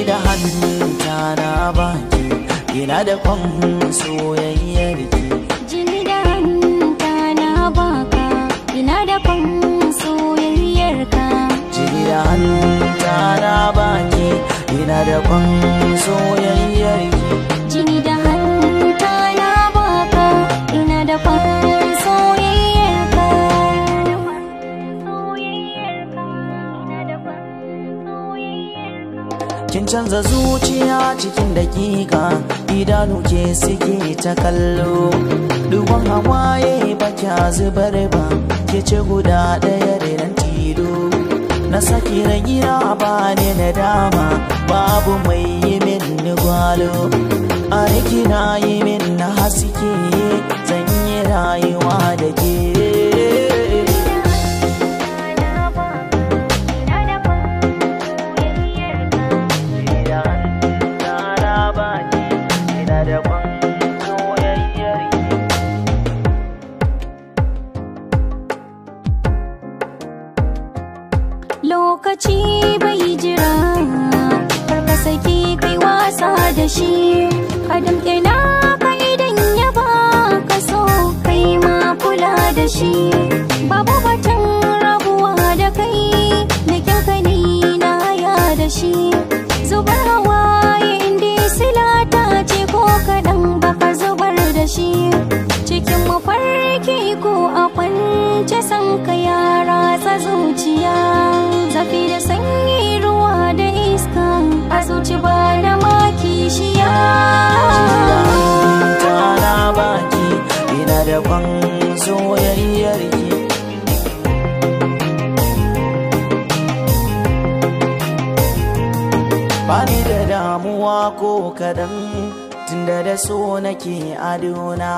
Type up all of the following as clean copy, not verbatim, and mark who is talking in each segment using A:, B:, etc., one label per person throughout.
A: Jini da hanta na baki, ina da kwan soyayyar ki.
B: Jini da hanta na baka, ina da kwan soyayyar ka.
A: Jini da hanta na baki, ina da kwan soyayyar ki.
B: Jini da hanta na baka, ina da kwan soyayyar ka.
A: Kin canza zuciya cikin dakika, idanu ke suke ta kallo. Duban hawaye ba kya zubar ba, ke ce guda ɗaya renon tilo. Na saki ragira ba ne na dama, babu mai yi min gwalo. A rikina yi min na haske, zan yi rayuwa da ke.
B: Lokaci bai jira, karka saki kai wasa da shi. Ka damƙe naka idan ya baka so, kai ma kula da shi. Babu batun rabuwa da kai, da ka ni na ya da shi. Zubar hawaye inda silata ce ko kaɗan baka zubar da shi. Cikin mafarki ko a kwance san ka ya ratsa zuciya. Zafi da sanyi ruwa da iska, a zuci ba da makishiya.
A: Tana baki, ina da kwan soyayyar ki. Bani da damuwa ko kaɗan, tunda da so nake adona.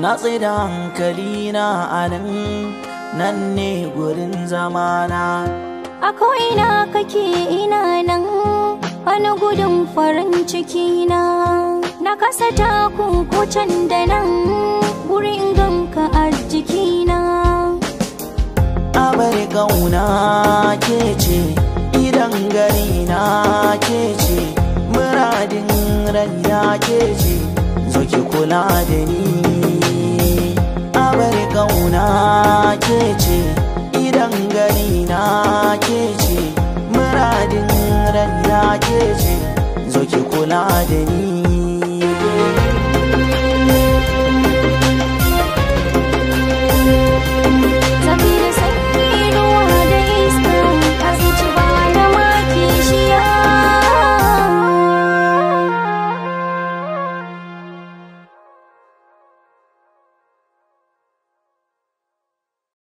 A: Na tsaida hankali na a nan, nan ne gurin zamana.
B: A ko'ina kake ina nan, wani gudun farin ciki na. Na kasa taku ko can da nan, burin ganka a jikina.
A: Abar ƙauna ke ce, idan gari na ke ce, muradin raina ke ce, zo ki kula da ni. Abar ƙauna ke ce, idan gari na ke ce, muradin raina ke ce, zo ki kula da ni.